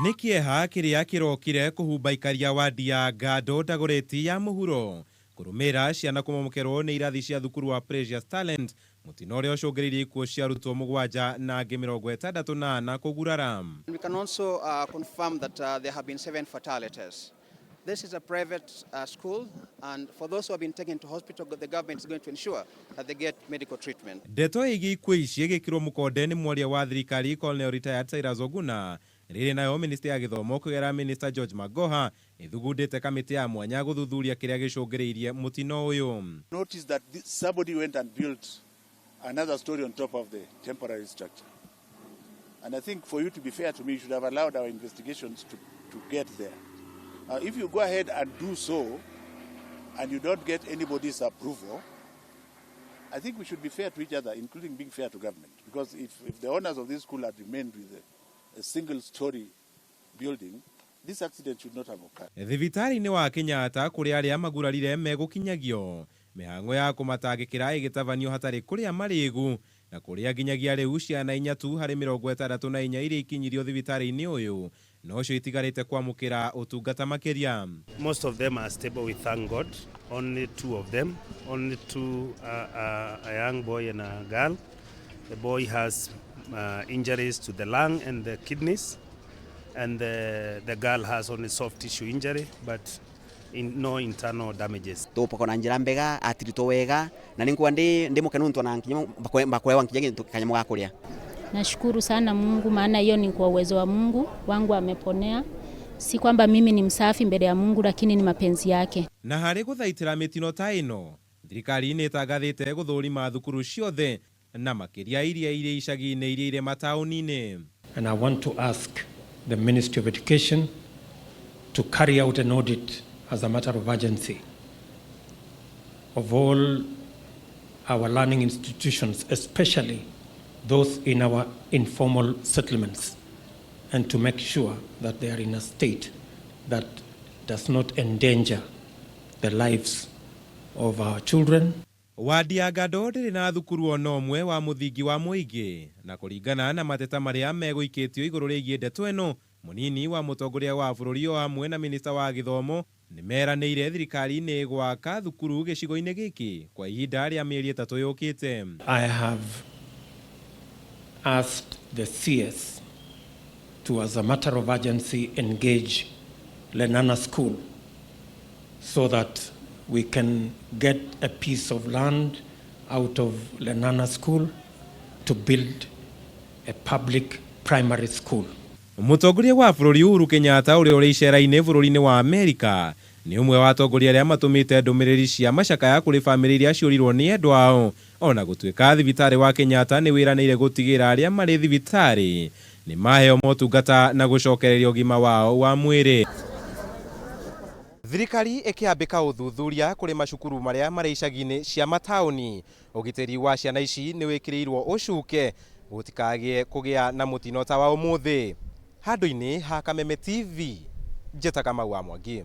Nĩ kĩeha kĩrĩa kĩrokire kũhumba ikaria wadi ya Ngando Dagoretti ya mũhuro kũrũmĩrĩra ciana kũmomokerwo nĩ irathi cia thukuru wa Precious Talent, mũtino ũrĩa ũcũngĩrĩirie ikuũ cia arutwo mũgwanja na angĩ 64 kũgurara. We can also confirm that there have been seven fatalities. This is a private school, and for those who have been taken to hospital, the government is going to ensure that they get medical treatment. Ndeto ĩgiĩ ikuũ ici ĩgĩkĩrwo mũkonde nĩ mwaria wa thirikari Colonel Retired Cyrus Oguna. Rĩrĩ nayo ministry ya gĩthomo kũgerera Minister George Magoha ĩthugundĩte kamĩtĩ ya mwanya gũthuthuria kĩrĩa gĩcũngĩrĩirie mũtino ũyũ. Notice that somebody went and built another story on top of the temporary structure. And I think for you to be fair to me, you should have allowed our investigations to get there. Now, if you go ahead and do so, and you don't get anybody's approval, I think we should be fair to each other, including being fair to government. Because if the owners of this school had remained with a single story building, this accident should not have occurred. Thibitarĩ-inĩ wa Kenyatta kũrĩa arĩa magurarire megũkinyagio mĩhang'o ya kũmatangĩkĩra ĩgĩtabanio hatarĩ kũrĩa marĩgu na kũrĩa nginyagia rĩu ciana inya tu harĩ 64 iria ikinyirio thibitarĩ-inĩ ũyũ nocio itigarĩte kwamũkĩra ũtungata makĩria. Most of them are stable, we thank God. Only two of them, only two, a young boy and a girl. The boy has injuries to the lung and the kidneys, and the girl has only soft tissue injury, but no internal damages. Tupako na njira mbega atiritwo wega na ningwa ndi mukenu ntu na nkinya bakwewa nkinya gintu kanyamu ga kuria. Nashukuru sana Mungu, maana hiyo ni kwa uwezo wa Mungu wangu ameponea. Si kwamba mimi ni msafi mbele ya Mungu, lakini ni mapenzi yake. Na harĩ gũthaitĩra mĩtino ta ĩno, thirikari nĩ ĩtangathĩte gũthũrima thukuru ciothe na makĩria iria irĩ icagi-inĩ iria irĩ mataũni-inĩ. And I want to ask the Ministry of Education to carry out an audit as a matter of urgency of all our learning institutions, especially those in our informal settlements, and to make sure that they are in a state that does not endanger the lives of our children. Wadi ya Ngando ndĩrĩ na thukuru ona ũmwe wa mũthingi wa mũingĩ, na kũringana na mateta marĩa megũikĩtio igũrũ rĩgiĩ ndeto ĩno, mũnini wa mũtongoria wa bũrũri o hamwe na minista wa gĩthomo nĩ meranĩire thirikari nĩ gwaka thukuru gĩcigo-inĩ gĩkĩ kwa ihinda rĩa mĩeri 3 yũkĩte. I have asked the CS to, as a matter of urgency, engage Lenana School so that we can get a piece of land out of Lenana School to build a public primary school. Mũtongoria wa bũrũri Uhuru Kenyatta ũrĩa ũrĩ icera-inĩ bũrũri-inĩ wa Amerika nĩ ũmwe wa atongoria arĩa matũmĩte ndũmĩrĩri cia macakaya kũrĩ bamĩrĩ iria ciũrirwo nĩ endwa ao, ona gũtuĩka thibitarĩ wa Kenyatta nĩ wĩranĩire gũtigĩra arĩa marĩ thibitarĩ nĩ maheo motungata na gũcokereria ũgima wao wa mwĩrĩ. Thirikari ĩkĩambĩka ũthuthuria kũrĩ macukuru marĩa marĩ icagi-inĩ cia mataũni, ũgitĩri wa ciana ici nĩ wĩkĩrĩirwo ũcuke gũtikagĩe kũgĩa na mũtino ta wa ũmũthĩ. Handũ-inĩ ha Kameme TV, njĩtaga Kamau wa Mwangi.